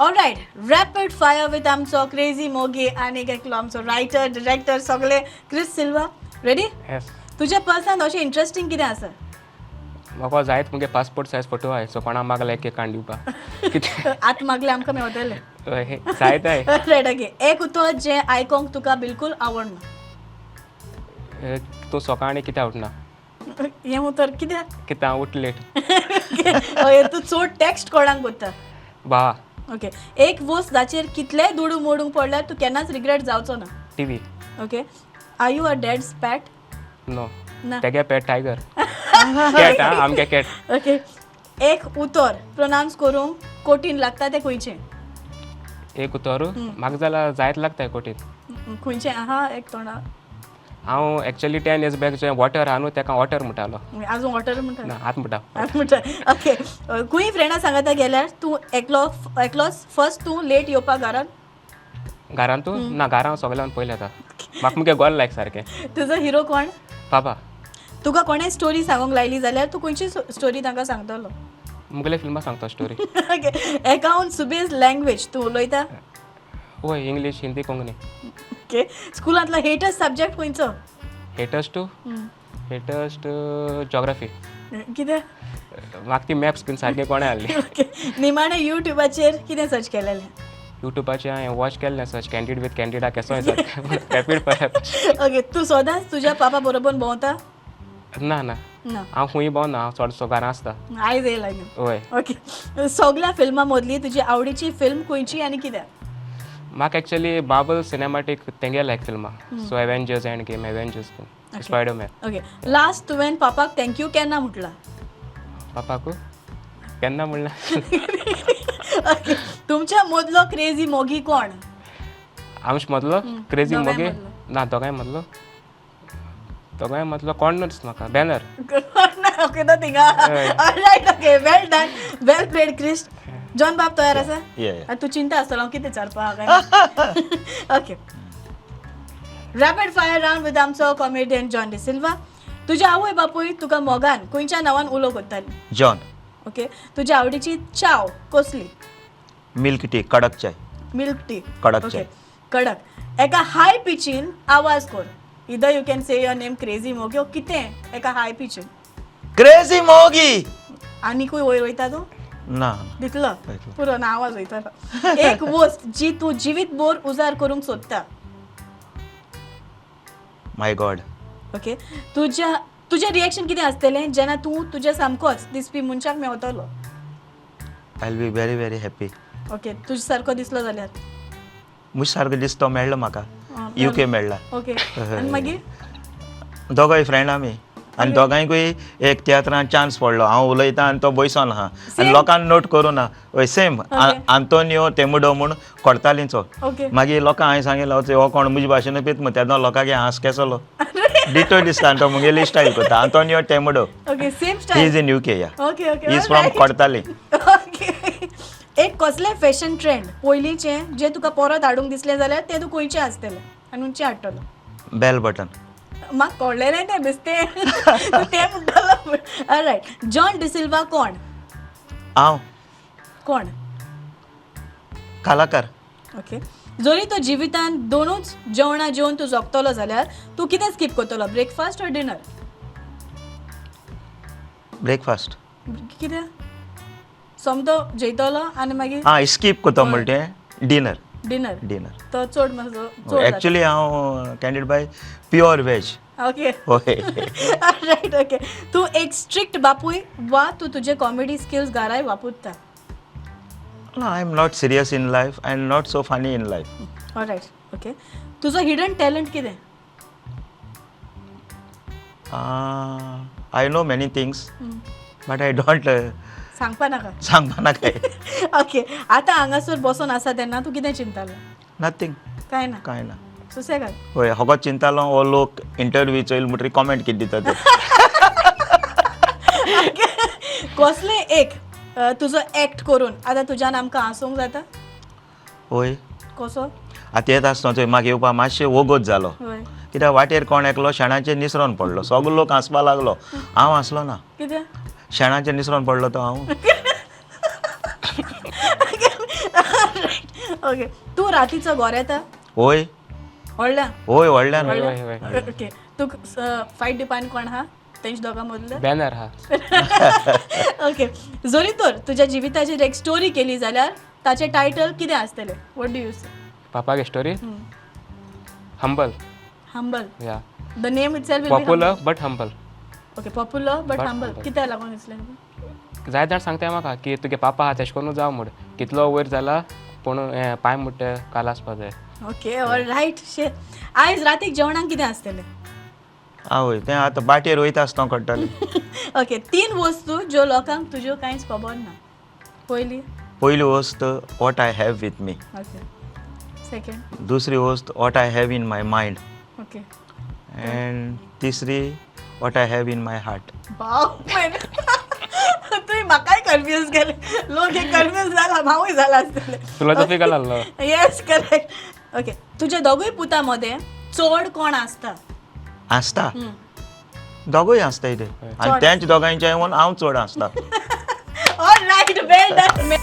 All right, rapid fire with आमचो crazy मोगी आनी एकलो आमचो रायटर, डिरेक्टर सगळे, क्रिस सिल्वा. रेडी? येस. तुज्या पर्सान अशें इंट्रस्टींग कितें आसा? म्हाका जायत मुगे पासपोर्ट सायज फोटो आहाय, सो कोणा मागला एक एक काण दिवपा कितें. आतां मागले आमकां मेवतले. हय, जायत आहे. Right, okay. एक उतर जें आयकोंक तुका बिलकुल आवडना? तूं सकाळीं कित्याक उठना? हें उतर कित्याक? कित्याक हांव उठ लेट. हय, तूं चड टॅक्स्ट कोणाक करता? बा. ओके, एक वस्त जाचेर कितलेय दुडू मोडूंक पडल्यार तूं केन्नाच रिग्रेट जावचो ना? TV. Okay, are you a dad's pet? No. ना. तेगे पेट टायगर कॅट आं, आमगे कॅट. ओके, एक उतर प्रोनावन्स करूंक कठीण लागता तें खंयचें? एक उतर म्हाका जाल्यार जायत लागता कोटीन. खंयचें आहा एक तोंडा? हांव एक्चुअली 10 इयर्स बॅक जे वॉटर आहा न्हू, तेका वॉटर म्हणटालो. आजून वॉटर म्हणटा? ना, आत म्हणटा. म्हणटा. ओके, खंय फ्रेंडा सांगता गेल्यार तूं एकलो एकलोच फर्स्ट तूं लेट येवपा घरान? घरान तूं ना, घरान हांव सगळ्यान पयलें येता. म्हाका मुगे गोल लायक सारकें. तुजो हिरो कोण? पापा. तुका कोणें स्टोरी सांगूंक लायली जाल्यार तूं खंयची स्टोरी तांकां सांगतलो? मुगेले फिल्मां सांगता स्टोरी. ओके, एकाउंट सुबेज लँग्वेज तूं उलयता? वय, इंग्लीश, हिंदी, कोंकणी. ओके, स्कुलांतलो हेटस्ट सब्जेक्ट खंयचो? हेटस्ट टू हेटस्ट जॉग्राफी. कितें? म्हाका ती मॅप्स बीन सारकें कोणें हाडली. ओके, निमाणें युट्यूबाचेर कितें सर्च केलेलें? युट्यूबाचेर हांवें वॉच केल्लें सर्च कॅन्डीड विथ कॅन्डिडा केसो रॅपीड फायर. ओके, तूं सदांच तुज्या पापा बरोबर भोंवता? ना ना. ना. हांव खूंय भोंवना, हांव चडसो घरां आसता. आयज येयला न्हू? वय. ओके, सगळ्या फिल्मां मदली तुजी आवडीची फिल्म खंयची आनी कित्याक? म्हाका एक्चुअली मार्वल सिनेमॅटीक तेंगे लायक फिल्मां, so Avengers end game, Avengers, Spiderman. Okay, last तुवें पापाक thank you केन्ना म्हटलां? पापाकू केन्ना म्हणलें? ओके, तुमच्या मदलो क्रेजी मोगी कोण? आमचे मदलो क्रेजी दोगांय मोगी? मदलो. ना, दोगांय मदलो, दोगांय मदलो कोणूच म्हाका बॅनर. ओके, तो थिंगा. Alright, okay, well done, well played, Chris. John बाब तयार आसा? Yeah. आनी तूं चिंता आसतलो हांव कितें विचारपा काय. Okay, rapid fire round with आमचो कॉमेडियन जॉन डिसिल्वा. तुज्या आवय बापूय तुका मोगान खंयच्या नांवान उलो करताली? जॉन. ओके, तुज्या आवडीची चाव कसली? मिल्क टी, कडक चाय. Milk tea. कडक ओके चाय. कडक. एका हाय पिचीन आवाज कर, either you can say your name crazy Mogi ओ कितें, एका हाय पिचीन. क्रेजी मोगी. आनीकूय वयर वयता तूं? ना. दितलो? दितलो. पुरो ना, आवाज वयतलो. एक वस्त जी तूं जिवीत भर उजार करूंक सोदता? माय गॉड. ओके, तुज्या तुजें रिएक्शन कितें आसतलें जेन्ना तूं तुज्या सामकोच दिसपी मनशाक मेवतलो? I will be very very happy. Okay, तुजे सारको दिसलो जाल्यार? म्हज सारको दिसतो मेळ्ळो म्हाका. आं, युके मेळ्ळा. ओके, आनी मागीर? दोगांय फ्रेंड आमी आनी दोगांयकूय एक तियात्रान चान्स पडलो. हांव उलयतां आनी तो बैसोन आहा आनी लोकांक नोट करूं ना. हय, सेम. आंतोनियो तेमुडो म्हूण कोडतालींचो. मागीर लोकांक हांवें सांगिल्लो, हो कोण म्हजे भाशेन पीत मग तेन्ना लोकांक हांस केसलो डिटो दिसता आनी तो मुगेली स्टायल करता. Antonio तेमुडो. Okay, same he style. Is in UK, yeah. Okay okay he is from Cortalim. Okay, एक कसलें फॅशन ट्रेंड पयलींचें जें तुका परत हाडूंक दिसलें जाल्यार तें तूं खंयचें आसतलें आनी खंयचें हाडटलो? बेल बटन. म्हाका कळ्ळेलें तें बेस्तें तूं तें म्हणटलो. रायट, जॉन डिसिल्वा कोण? हांव. कोण? कलाकार. ओके, जरी तूं जिवितांत दोनूच जेवणां जेवन तूं जगतलो जाल्यार तूं कितें स्कीप करतलो, ब्रेकफास्ट ऑर डिनर? ब्रेकफास्ट. कितें सोमतो जेयतलो आनी मागीर? आं, स्कीप करता म्हणटा डिनर. डिनर. डिनर. तो चड मातसो चड जाता. एक्चुली हांव कॅन्डीड बाय प्युअर वेज. हय. रायट, ओके, तूं एक स्ट्रिक्ट बापूय वा तूं तुजे कॉमेडी स्किल्स घराय वापरता? I am not serious in life and not so funny in life. Right, okay, तुजो हिडन टॅलंट कितें? I know many things but I don't सांगपा नाका. सांगपा नाका. ओके, आतां हांगासर बसोन आसा तेन्ना तूं कितें चिंतालो? नथींग. कांय ना? कांय ना. सुसेगाद. हय, होगोत चिंतालो हो लोक इंटरव्यू चोयल म्हणटरी कॉमेंट कितें दिता ते. कसलें एक तुजो एक्ट करून आतां तुज्यान आमकां हांसूंक जाता? हय. कसो? आतां येता आसतना चोय म्हाका येवपा मातशें वोगोत जालो. कित्याक वाटेर कोण एकलो शेणाचेर निसरोन पडलो, सगलो लोक हांसपा लागलो, हांव हांसलो ना. कितें? शेणाचेर निसरोन पडलो तो हांव. ओके, तूं रातीचो गोर येता? वय. व्हडल्या? वय, व्हडल्यान. हय हय हय. ओके, तुका फायट दिवपाक कोण आहा तेंच्या दोगां मदलो? बॅनर हा. ओके, जरी तर तुज्या जिविताचेर एक स्टोरी केली जाल्यार ताचें टायटल कितें आसतलें? What do you say? पापागे story, humble. Humble? Yeah. The name itself? Popular but humble. Okay, popular but But humble. Humble. कित्याक लागून दिसलें? जायते जाण सांगता म्हाका की तुगे पापा आहा तेश कोन्नू जाव म्हूण, कितलो वयर जाला पूण हें पांय मुट्टे काल आसपा जाय. Okay, all right. शे, आयज रातीक जेवणाक कितें आसतलें? आवय, तें आतां बाटेर वयता आसतना कळटलें. ओके, तीन वस्तू ज्यो लोकांक तुज्यो कांयच खबर ना. पयली? पयली वस्त, what I have with me. Okay, second? दुसरी वस्त, what I have in my mind. And तिसरी, what I have in my heart. बाप, तुवें म्हाकाय कन्फ्यूज केलें. लोक हे कन्फ्यूज जाला, हांवूय जाला आसतलें. फिलॉसॉफिकल आहलो. येस, करेक्ट. ओके, तुज्या दोगूय पुता मदें चड कोण आसता? आसता, दोगूय आसताय ते, आनी तेंच दोगांयच्या येवन हांव चड आसता. ऑल रायट, वेल डन.